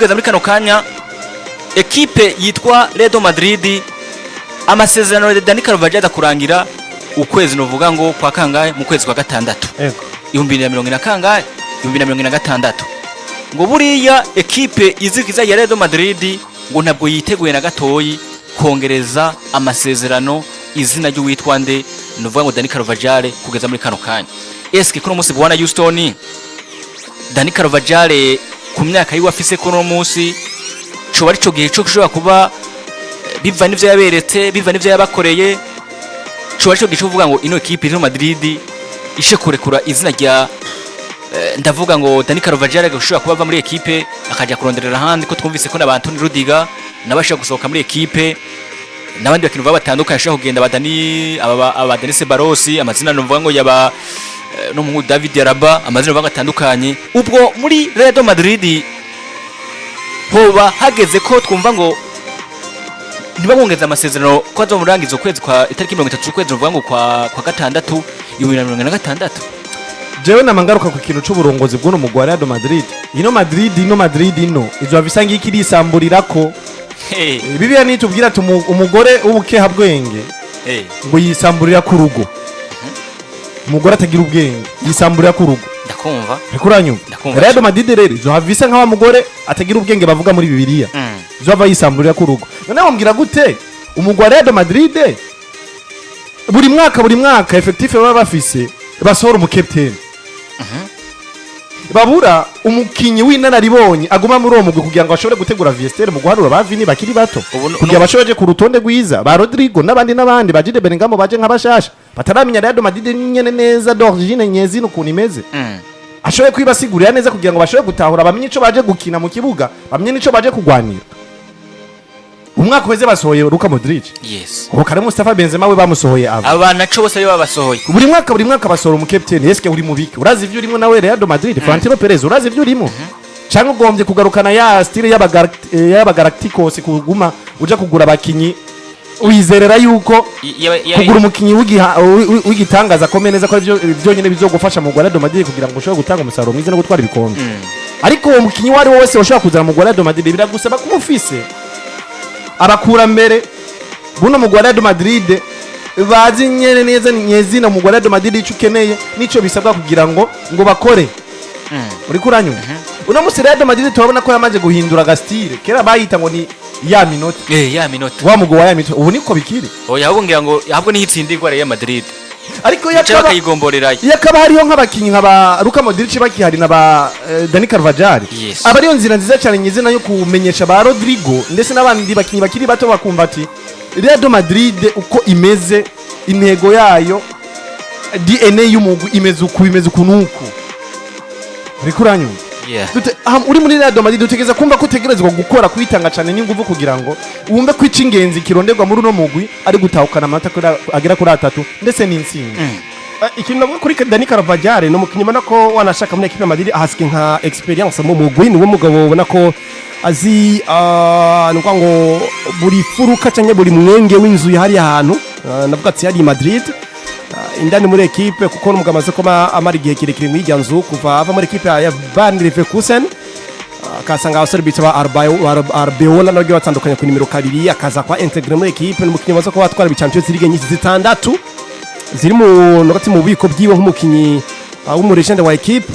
Kugeza muri kano kanya, ekipe yitwa Real Madrid, amasezerano ya Dani Carvajal aza kurangira ukwezi, novuga ngo kwa kangahe, mu kwezi kwa gatandatu 2040 na kangahe, 2046. Ngo buriya ekipe izikiza ya Real Madrid ngo ntabwo yiteguye na gatoyi kongereza amasezerano izina ry'uwitwa nde, nuvuga ngo Dani Carvajal. Kugeza muri kano kanya, eske kuno munsi, bwana Houston, Dani Carvajal ku myaka yiwe afise kuno munsi, coba arico gihe co kushobora kuba biva n'ivyo yaberetse, biva n'ivyo yabakoreye, coba arico gihe co kuvuga ngo ino ekipe Real Madrid ishe kurekura izina rya ndavuga ngo Dani Carvajal gashobora kuba ava muri ekipe akaja kuronderera ahandi, ko twumvise ko n'aba Antonio Rudiger nabashaka gusohoka muri ekipe, n'abandi bakintu baba batandukanye ashobora kugenda, ba Dani, aba Dani Ceballos, amazina novuga ngo yaba no mu David Alaba, amazina novuga ngo atandukanye. Ubwo muri Real Madrid hoba hageze ko twumva ngo ntibamwongeze amasezerano, ko azomurangiza ukwezi kwa itariki 30 z'ukwezi novuga ngo kwa gatandatu 2046? Jewe nama ngaruka ku kintu c'uburongozi bw'uno mugwi wa Real Madrid. Ino Madrid, ino Madrid, ino izohava isa ngiki irisamburirako. Hey, Bibiliya nitubwira ati umugore w'ubukeha bwenge ngo yisamburira ku rugo. Umugore atagira ubwenge yisamburira ku rugo. Ndakumva. Ariko uranyumva? Ndakumva. Real Madrid rero izohava isa nk'awa mugore atagira ubwenge bavuga muri Bibiliya, izohava yisamburira ku rugo. None wambwira gute umugwi wa Real Madrid buri mwaka, buri mwaka effectif baba bafise basohora umukapiteni, babura umukinyi w'inararibonye aguma muri uwo mugwi kugira ngo ashobore gutegura vestiaire mu guharura ba Vini bakiri bato, Ubu kugira bashobore ku rutonde rwiza, ba Rodrigo n'abandi n'abandi, ba Jude Bellingham baje nk'abashasha bataramenya Real Madrid nyene neza d'origine nyezina ukuntu imeze, ashobore kwibasigurira neza kugira ngo bashobore gutahura, bamenye ico baje gukina mu kibuga, bamenye n'ico baje kugwanira. Umwaka uheze basohoye Luka Modric. Ubu kare Mustafa Benzema we bamusohoye ava. Aba naco bose ari babasohoye. Buri mwaka, buri mwaka basohora umukapiteni. Eske uri mubiki? Urazi ivyo urimo nawe? Real Madrid, Florentino Perez, urazi ivyo urimo, canke ugombye kugarukana ya style y'abagalacticos, kuguma uja kugura abakinyi wizerera yuko kugura umukinyi w'igitangaza akomeye neza ko arivyo byonyine bizogufasha mu Real Madrid kugira ngo ushobore gutanga umusaruro mwiza no gutwara ibikombe? Ariko uwo mukinyi uwo ari we wese ushobora kuzana mu Real Madrid biragusaba kuba ufise abakurambere buno mu Real Madrid bazi nyene neza nyezina mu Real Madrid ico ukeneye nico bisabwa kugira ngo bakore. Uriko uranyumva? Uno musi Real Madrid turabona ko yamaze guhindura agastyle. Kera bayita ngo ni ya minota. Ya minota. Wa mugwi wa ya minota, ubu niko bikiri? Oya, ahubwo ngira ngo ahubwo niho itsindirwa Real Madrid. Ariko Bica yakaba bakayigomborerayo. Yakaba hariyo nk'abakinyi nka ba Luka Modric bakihari na ba Dani Carvajal, aba ariyo nzira nziza cyane nyizina yo kumenyesha ba Rodrigo ndetse n'abandi bakinyi bakiri bato, bakumva ati Real Madrid uko imeze, intego yayo, DNA y'umugwi imeze uku, imeze uku nuku. Uriko uranyumva? Yeah. Uri muri Real Madrid utegereza kumva ko utegerezwa gukora, kwitanga cyane n'inguvu kugira ngo wumve ko icy'ingenzi kironderwa muri uno mugwi ari gutahukana amanota agera kuri atatu ndetse n'intsinzi. Ikintu navuga kuri Dani Carvajal, ni umukinnyi ubona ko wanashaka muri equipe ya Madrid ahasiga nka experience mu mugwi. Ni wo mugabo ubona ko azi, ni ukuvuga ngo buri furuka cyangwa buri mwenge w'inzu yahariye ahantu, navuga ati yari i Madrid, indani muri equipe, kuko n'umugabo amaze kuba amara igihe kirekire muri irya nzu kuva ava muri equipe ya Bayer Leverkusen, akasanga abasore bita ba Arbeloa nabwo batandukanye ku nimero 2, akaza kwa intégrer muri equipe. Ni umukinnyi amaze kuba atwara Champions League nyinshi, zitandatu ziri mu nagati mu bubiko bwiwe nk'umukinnyi w'umulégende wa equipe.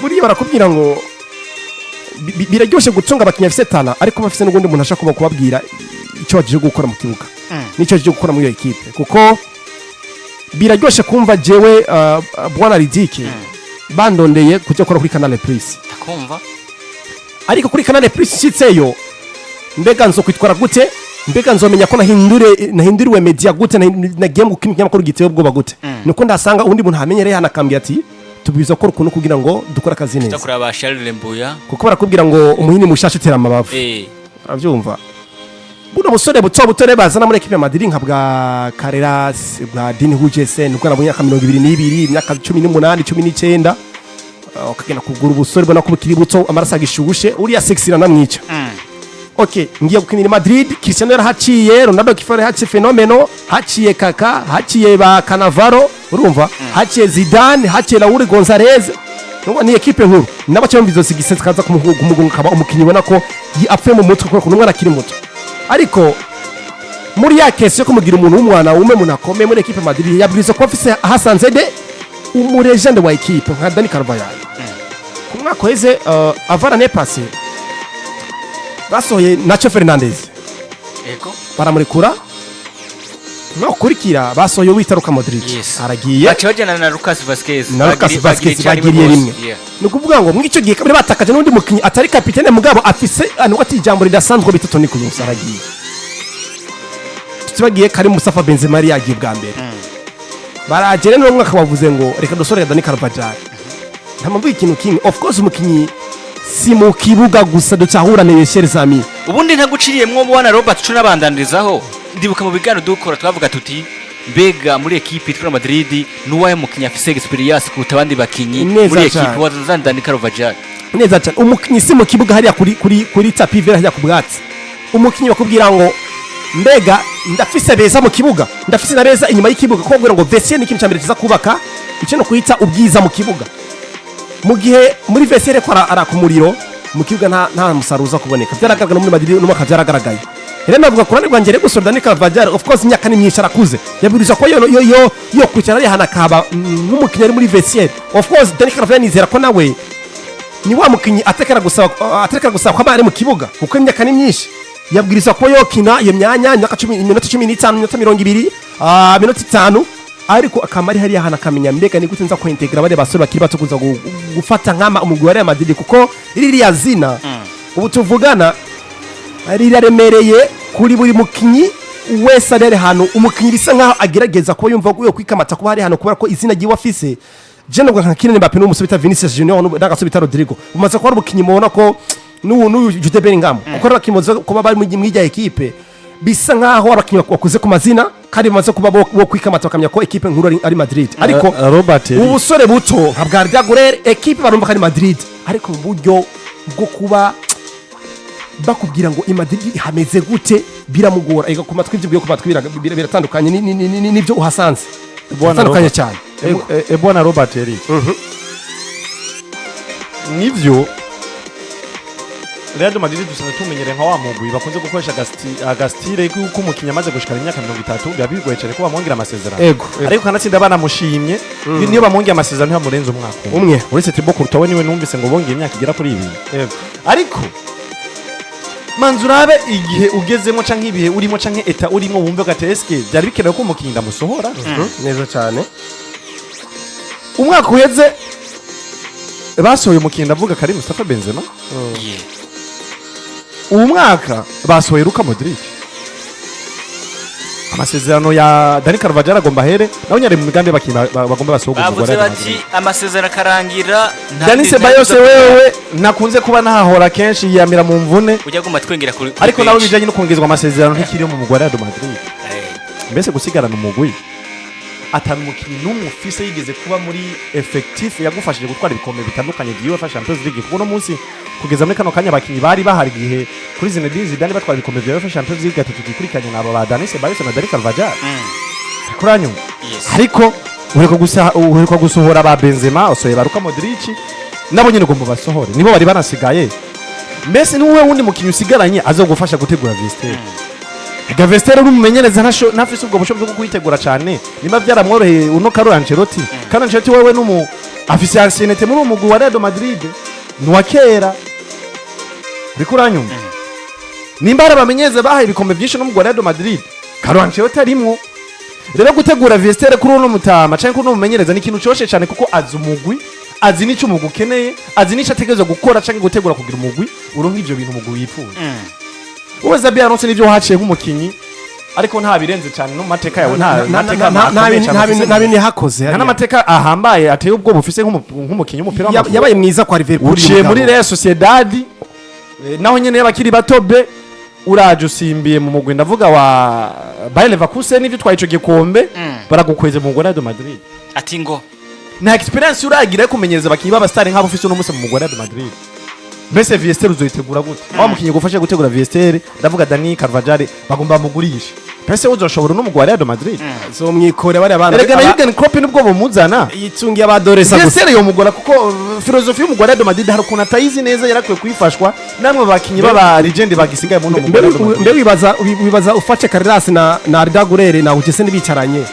Buriya barakubwira ngo biraryoshe gutunga abakinnyi bafise talent, ariko bafise n'ubundi muntu ashaka kuba kubabwira icyo bagiye gukora mu kibuga n'icyo bagiye gukora muri iyo equipe, kuko biraryoshe kumva jewe bwana Ridike bandondeye kujya gukora kuri Canal Plus. Ndakumva. Ariko kuri Canal Plus nshitseyo, mbega nzo kwitwara gute? Mbega nzomenya ko nahinduriwe media gute? Nagiye mu kinyamakuru giteye ubwoba gute? Nuko ndasanga undi muntu hamenyereye hano akambwira ati tubwiza gukora ukuntu kugira ngo dukore akazi neza. Tuza kuraba Charles Mbuya. Kuko barakubwira ngo umuhini mushasha utera amabavu. Urabyumva, buno busore buto buto rero bazana muri equipe ya Madrid nka bwa Carreras, bwa Dean Huijsen, ubwo nabwo imyaka 22, imyaka 18, 19, ukagenda kugura ubusore ubona ko bukiri buto, amaraso agishushe, uriya sexy iranamwica. Okay, ngiye gukinira i Madrid, Cristiano yarahaciye, Ronaldo Kifaro yarahaciye, Fenomeno haciye, Kaka haciye, ba Cannavaro, urumva, haciye Zidane, haciye Raul Gonzalez. Nubwo ni ekipe nkuru, nabo cyumva izo sigise zikaza kumugonga, akaba umukinnyi ubona ko apfuye mu mutwe kubera ko n'umwana akiri muto. Ariko muri ya case yo kumugira umuntu w'umwana wume, umuntu akomeye muri ekipe Madrid, yabwirizwa kuba afise ahasanze de umu légende wa ekipe nka Dani Carvajal. Ku mwaka uheze, avant l'année passée, basohoye Nacho Fernandez, baramurekura. Umwaka ukurikira basohoye uwita Luka Modric, aragiye. Baca bajyana na Lucas Vazquez. Na Lucas Bagiriye Vazquez icyarimwe bagiriye bose. rimwe. Ni ukuvuga ngo muri icyo gihe kabiri batakaje n'undi mukinnyi atari kapitene, mugabo afise anuko ati ijambo ridasanzwe bita Toni Kroos, aragiye. Tutibagiye Karim Mustafa Benzema yari yagiye bwa mbere. Baragera n'uwo mwaka bavuze ngo reka dusore Dani Carvajal. Nta mpamvu, ikintu kimwe, of course umukinnyi si mu kibuga gusa dutahurane, chers amis. Ubundi ntaguciriyemwo, bwana Robert, uco nabandanirizaho, ndibuka mu biganiro dukora twavuga tuti: mbega muri ekipe yitwa Madrid nuwahe mukinnyi afise experience kuruta abandi bakinyi Neza muri ekipe? cane. Wazana Dani Carvajal. Neza cyane. Umukinnyi si mu kibuga hariya kuri tapis vert, hariya ku bwatsi. Umukinnyi bakubwira ngo mbega ndafise beza mu kibuga, ndafise na beza inyuma y'ikibuga, kuko bakubwira ngo vestiaire ni ikintu cya mbere kiza kubaka icyo no kwita ubwiza mu kibuga. Mu gihe muri vestiaire ko araka umuriro, mu kibuga nta musaruro uza kuboneka. Byaragaragara no muri Madrid n'umwaka byaragaragaye. Rero navuga ku ruhande rwanjye rero, gusora Dani Carvajal, of course imyaka ni myinshi, arakuze, yabwirizwa kuba yo kwicara hariya hantu akaba nk'umukinnyi ari muri vestiaire. Of course Dani Carvajal nizera ko nawe ni wa mukinnyi atekera gusaba ko aba ari mu kibuga, kuko imyaka ni myinshi. Yabwirizwa kuba yokina iyo myanya, imyaka 10, iminota 15, iminota 20, iminota 5, ariko akaba ari hariya hantu akamenya mbega ni gute nza kwintegra bariya basore bakiri bato kuza gufata nkama umugwi wa Real Madrid, kuko ririya zina ubu tuvugana riraremereye kuri buri mukinyi wese ari hano. Umukinyi bisa nkaho agerageza kuba yumva yo kwikamata kuba ari hano kubera ko izina ryiwe afise. Je nubwo nka Kylian Mbappé n'umusore bita Vinicius Junior n'agasore bita Rodrigo umaze kuba ari umukinyi, mubona ko n'uyu Jude Bellingham, kuko ari abakinyi bamaze kuba bari mw'irya ekipe, bisa nkaho abakinyi bakuze ku mazina kandi bamaze kuba bo kwikamata bakamenya ko ekipe nkuru ari Madrid. Ariko Robert Eri. ubusore buto nka bwa Arda Güler, ekipe barumva ko ari Madrid, ariko mu buryo bwo kuba bakubwira ngo i Madrid hameze gute biramugora. Ega ku matwi, ibyo ku matwi biratandukanye n'ibyo uhasanze. Bwana Biratandukanye Robert. cyane. Bwana Robert Eri, nivyo, Real Madrid dusanzwe tumenyereye nka wa mugwi bakunze gukoresha aga style yuko umukinnyi amaze gushikana imyaka 30 biba bigoye cyane ko bamwongera amasezerano. Ego. Ariko kanatsinda banamushimye, niyo bamwongeye amasezerano ntibamurenza umwaka umwe. Umwe. Uretse Thibaut Courtois, we niwe numvise ngo bongeye imyaka igera kuri 2. Ariko manza urabe igihe ugezemo canke ibihe urimo canke état urimo, wumve ugati: eske byari bikenewe ko umukinnyi ndamusohora? Neza cyane. Umwaka uheze basohoye umukinnyi, ndavuga Karim Mustafa Benzema. Uwu mwaka basohoye Luka Modric. Amasezerano ya Dani Carvajal agomba ahere, nawe nyari mu migambi y'abakinnyi bagomba basohoka umugwi wa Bavuze Real bati Madrid. amasezerano akarangira nta Dani Ceballos wewe nakunze kuba nahahora kenshi yiyamira mu mvune, ujya guma twengera kuri ariko nawe bench. bijanye no kongezwa amasezerano ntikiri mu mugwi wa Real Madrid. Mbese gusigarana umugwi atanu umukinnyi n'umwe ufise yigeze kuba muri effectif yagufashije gutwara ibikombe bitandukanye vya UEFA Champions League, kuko uno munsi kugeza muri kano kanya abakinnyi bari bahari igihe kuri Zinedine Zidane batwara ibikombe vya UEFA Champions League gatatu kikurikiranye nabo ba Dani Ceballos na Dani Carvajal kuranyuma. Ariko uheruka gusohora ba Benzema, usohoye ba Luka Modric, nabo nyine ugomba basohore, nibo bari banasigaye. Mbese ni wowe wundi mukinnyi usigaranye azogufasha gutegura vestiaire? Ega vestiaire uri umumenyereza ntafise ubwo bushobozi bwo kuyitegura cyane. Nimba byaramworoheye uno Carlo Ancelotti, Carlo Ancelotti wewe numu afise ancienneté muri uwo mugwi wa Real Madrid, ni uwa kera, uriko uranyumva? Nimba hari abamenyereza bahaye ibikombe byinshi no mu wa Real Madrid, Carlo Ancelotti arimwo. Rero gutegura vestiaire kuri uno mutama canke kuri uno mumenyereza ni ikintu coroshe cyane, kuko azi umugwi, azi n'ico umugwi ukeneye, azi n'ico ategerezwa gukora canke gutegura kugira umugwi uronke ivyo bintu umugwi wifuza. Wowe Xabi Alonso nivyo wahaciye nk'umukinyi, ariko nta birenze cyane no mu mateka yawe, nta mateka akomeye cyane ufise. Nta bintu yahakoze. Nta n'amateka ahambaye ateye ubwoba ufise nk'umukinyi w'umupira w'amaguru. Yabaye mwiza kwa Liverpool. Uciye mugabo. muri Real Sociedad, naho nyene y'abakiri bato be, uraje usimbiye mu mugwi ndavuga wa Bayer Leverkusen, nivyo twaye ico gikombe, baragukweze mu mugwi wa Real Madrid. Ati ngo Nta experience uragira yo kumenyereza abakinyi b'abasitari nk'abo ufise uno munsi mu mugwi wa Real Madrid. Mbese vestiaire uzoyitegura gute? Wa mukinyi gufasha gutegura vestiaire, ndavuga Dani Carvajal, bagomba bamugurishe. Pese uzoshobora n'umugwi wa Real Madrid? Zomwikore bariya bana. Erega na Jurgen Klopp nibwo bumuzana. Yitungiye abadoresa gusa. Vestiaire yomugora, kuko philosophie y'umugwi wa Real Madrid hari ukuntu atayizi neza, yarakwiye kuyifashwa namwe bakinyi b'aba legend bagisigaye muri uno mugwi wa Real Madrid. Mbe wibaza ufashe Carreras na Arda Güler na Ugese bicaranye,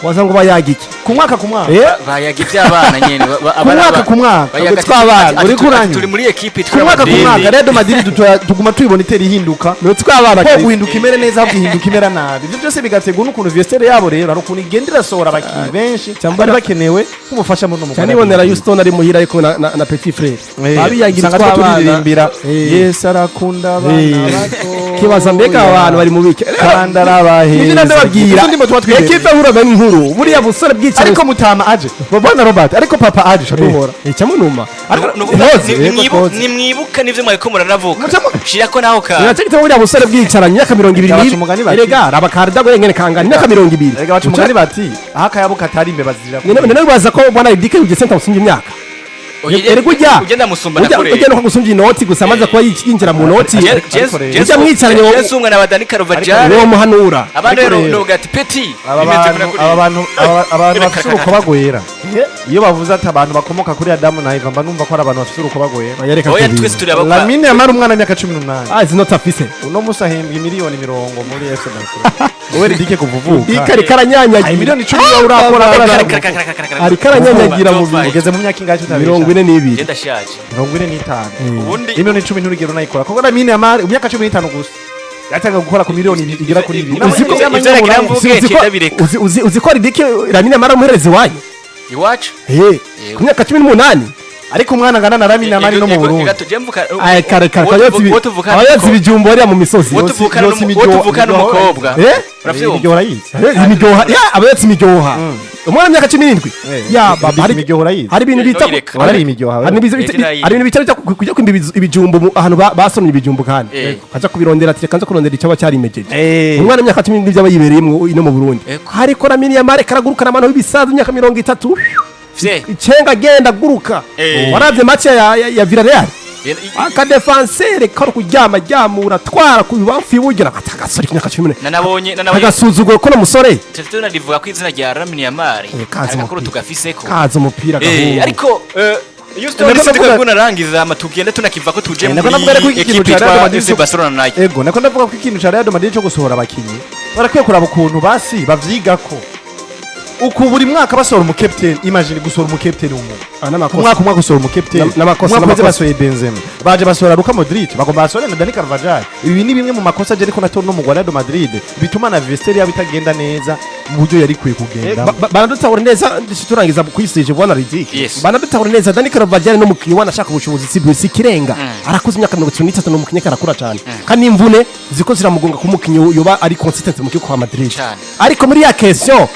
waza ngo bayagike? Ku mwaka ku mwaka. Bayaga iby'abana nyene. Ku mwaka ku mwaka. Bayaga tw'abana, uri kuranywa. Turi muri ekipe Ku mwaka ku mwaka, Real Madrid tuguma tuyibona itera ihinduka. Ni tw'abana. Ko guhinduka imere neza ahubwo ihinduka imera nabi, ibyo byose bigaterwa n'ukuntu vestiaire yabo rero hari ukuntu igenda irasohora abakinnyi benshi bari bakenewe nk'umufasha muri uno mugwi. Cyane ibonera Houston ari muhira ariko na petit frère babiyagira Usanga twe tw'abana. turirimbira Yesu arakunda abana bato. Kibaza mbega aba bantu bari mu bike? Kandi arabaheza. Nivyo ndababwira. Izo ndimo tuba twibereye. Ekipe ahura nkuru, buriya busore bwicaye. Ariko mutama aje, bwana Robert, ariko papa aje shaduhora. Icyamunuma. Nimwibuka nivyo mwariko muranavuka, shirako naho ka Nacyo gituma buriya busore bwicaranye imyaka 22. Baca umugani bati- Erega raba Karda gore ngene kangana imyaka 20. Erega baca umugani bati aho akayabo katari imbeba zirira. None wibaza ko bwana Idike ugeze ntamusumbya imyaka? Erega ujya ugenda musumba ujya nakure. Ujya no gusumbya inoti gusa, amaze kuba yinjira mu noti. Ujya mwicaranye Jesu umwana wa Dani Carvajal. Uwo muhanura. Abandi Ariko rero rero- nuvuga ati petit Aba bimeze bantu kuna kuriya. Aba bantu abantu bafite urukoba rwera, iyo bavuze ati abantu bakomoka kuri Adamu na Eva, mba numva ko ari abantu bafite urukoba rwera. Yareka. Oya, twese turi abakwa. Lamine Yamal, umwana w'imyaka 18, Ah, izi noti afise. uno musi ahembwa miliyoni 40 muri FC Barcelona. Wowe Ridike, kuva uvuka Dike ariko aranyanyagira. Ay, miliyoni 10 yawe urakora? Ariko aranyanyagira mu bintu. Ugeze mu myaka ingahe utabesha? 42. Genda shaje. 45. Ubundi Miliyoni 10 nturigera unayikora, kuko Lamine Yamal imyaka 15 gusa yatangiye gukora ku miliyoni igera kuri 2. Uzi ko- Ivyo nagira mvuge ndabireka. Uzi ko Ridike Lamine Yamal umuhereza iwanyu? Iwacu. Eh, ku myaka 18. Ariko umwana angana na Lamine Yamal no mu Burundi. Gato je mvuka. Ay, kare kare. Uwo tuvukana Abayotsi ibijumbo hariya mu misozi. Uwo tuvukana Yose uwo tuvukana n'umukobwa. Eh? Uravyumva? Iryo urayizi? Eh, imijyoha ya abayotsi imijyoha, umwana w'imyaka 17. Ya baba, hari Imijyoha urayizi? hari ibintu bita Noyireka. Warariye imijyoha wewe? hari ibintu Eh, bita hari ibintu bita kujya kwimba ibijumbo ahantu basomye ibijumbo, kandi kaja kubirondera ati reka nza kurondera icyo cyarimejeje. Umwana w'imyaka 17 aba yibereyemwo ino mu Burundi. Ariko Lamine Yamal karagurukana abantu b'ibisaza imyaka 30. Vye. Icenga agenda aguruka. Waravye match ya Villarreal, akadefansere kari kuryama ryamura twara ku bibamfu iburyo agasore k'imyaka 14. Nanabonye Agasuzuguro ko musore. Telefone narivuga ko izina rya Lamine Yamal Kazi agakuru umupira. tugafiseko. Kaza umupira gahungu. Ariko Houston Nako sindiko ndavuga- kunarangiza ama tugende tunakiva ko tuje Nako ndavuga muri ko ikintu ekipe ca Real yitwa Madrid FC Barcelona nayo. Ego, nako ndavuga ko ikintu ca Real Madrid cyo gusohora abakinyi, barakwiye kuraba ukuntu basi bavyigako uku buri mwaka basohora umukapiteni. Imagine gusohora umukapiteni w'umugwi. Ah, n'amakosa. Umwaka umwaka usohora umukapiteni. N'amakosa, Umwaka uheze n'amakosa. basohoye Benzema, baje basohora Luka Modric, bagomba basohore na Dani Carvajal. Ibi ni bimwe mu makosa je ariko natora no mugwi wa Real Madrid bituma na vestiaire yabo itagenda neza mu buryo yari ikwiye kugenda. Banadutahura neza, turangiza kwisije bwana Ridike. Yes. Banadutahura neza, Dani Carvajal no mukinyi wanashaka ubushobozi si kirenga, arakuze imyaka 33, no mukinyi karakura cyane, kandi imvune ziko ziramugonga ku mukinyi yoba ari consistent mu kigo kwa Madrid. Cane. Ariko muri ya question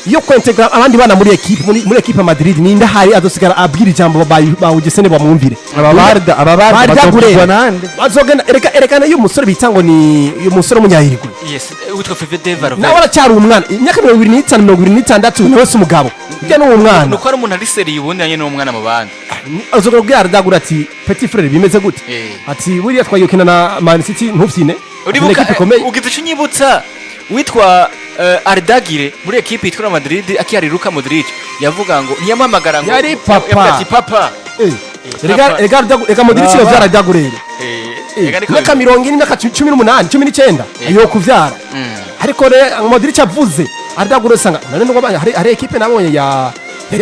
yo kwintegra abandi bana muri equipe, muri equipe ya Madrid, ninde hari azosigara abwira ijambo bawugesene bamwumvire? Aba Barda, aba Barda Barda bazokugwa Gurera. nande? Bazogenda erekana iyo musore bita ngo ni uyu musore w'umunyahirwe. Yes, witwa Fede Valverde. Nawe aracyari umwana, imyaka 25, 26, nawe si umugabo, ujya ni umwana. Nuko ari umuntu ari seriye ubundi anye n'umwana mu bandi. Azogera kubwira Ardagura ati petit frère, bimeze gute? Ati buriya twagiye gukina na Man City, ntufyine. Uribuka Ni equipe ikomeye. Ugize icyo unyibutsa, witwa Ardagire muri ekipe yitwa Real Madrid akihari Luka Modric yavuga ngo ntiyamuhamagara ngo Yari papa. Yavuga ati papa. Rega Papa. rega rega Modric yovyara Ardagurere. Rega niko Imyaka 40, imyaka 18, 19 yo kuvyara. Ariko re Modric avuze Ardagure usanga none nubwo hari ekipe nabonye ya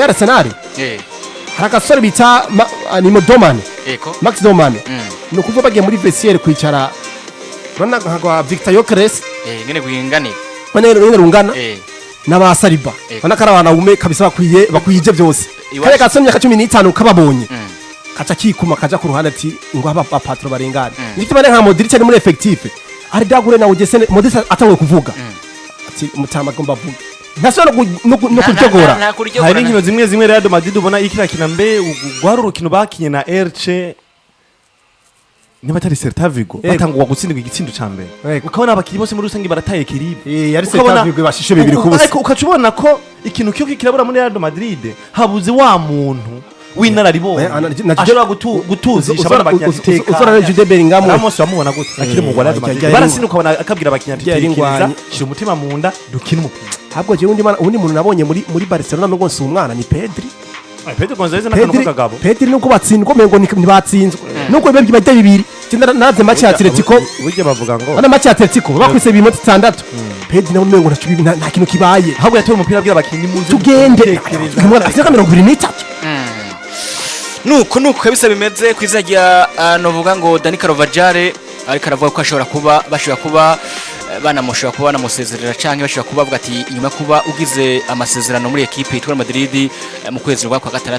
Arsenal. Hari agasore bita ni Modomane. Eko. Max Domane. Ni ukuvuga bagiye muri vestiaire kwicara, urabona nka Victor Gyökeres. Ngene guhinganira. Bane nyene rungana n'aba Saliba. Ubona ko ari abantu bume kabisa, bakwiye bakwije byose. Kare gasore imyaka 15 kababonye kaca kikuma kaja ku ruhande ati ngo aba patro barengane. Nicyo bane nka Modric ari muri effectif, Ardagure nawe ugese Modric atanguye kuvuga ati mutama agomba avuge, ntasubira no kuryogora. Nta kuryogora. Hari n'inkino zimwe zimwe Real Madrid ubona ikirakina mbe rwari urukino bakinye na Elche, niba atari Celta Vigo, batangwa gutsindwa igitsindo ca mbere, ukabona abakinyi bose muri rusange barataye équilibre. Yari Celta Vigo bashishe 2-0. Ariko ukaca ubona ko ikintu kiyo kirabura muri Real Madrid, habuze wa muntu. W'inararibonye Oya, na- ashobora gutuzisha abana bakinnyi ati tekana. Uzora Jude Bellingham. Ramos wamubona gute akiri mu Real Madrid? Barasina ukabona akabwira abakinnyi ati Yari tekereza, ingwanyi. shira umutima mu nda, dukine umupira. Ahubwo jewe undi muntu nabonye muri Barcelona nubwo si umwana ni Pedri. Pedro Gonzalez n'akantu Pedri. k'akagabo. Pedri nubwo batsindwa umengo ntibatsinzwe, nubwo biba bijya bibiri. Cyenda naravye match ya Atletico. Burya bavuga ngo Ana match ya Atletico bakwise ibinota 6, Pedri nawe umengo ntaco nta kintu kibaye. Ahubwo yatoye umupira abwira abakinnyi muze Tugende. gutekereza. Umwana afite nka 23. Nuko kabisa bimeze ku izina rya novuga ngo Dani Carvajal, ariko aravuga ko ashobora kuba bashobora kuba banamushobora kuba banamusezerera canke bashobora kuba bavuga ati inyuma yo kuba ugize amasezerano muri ekipe yitwa Real Madrid mu kwezi kwa gatandatu.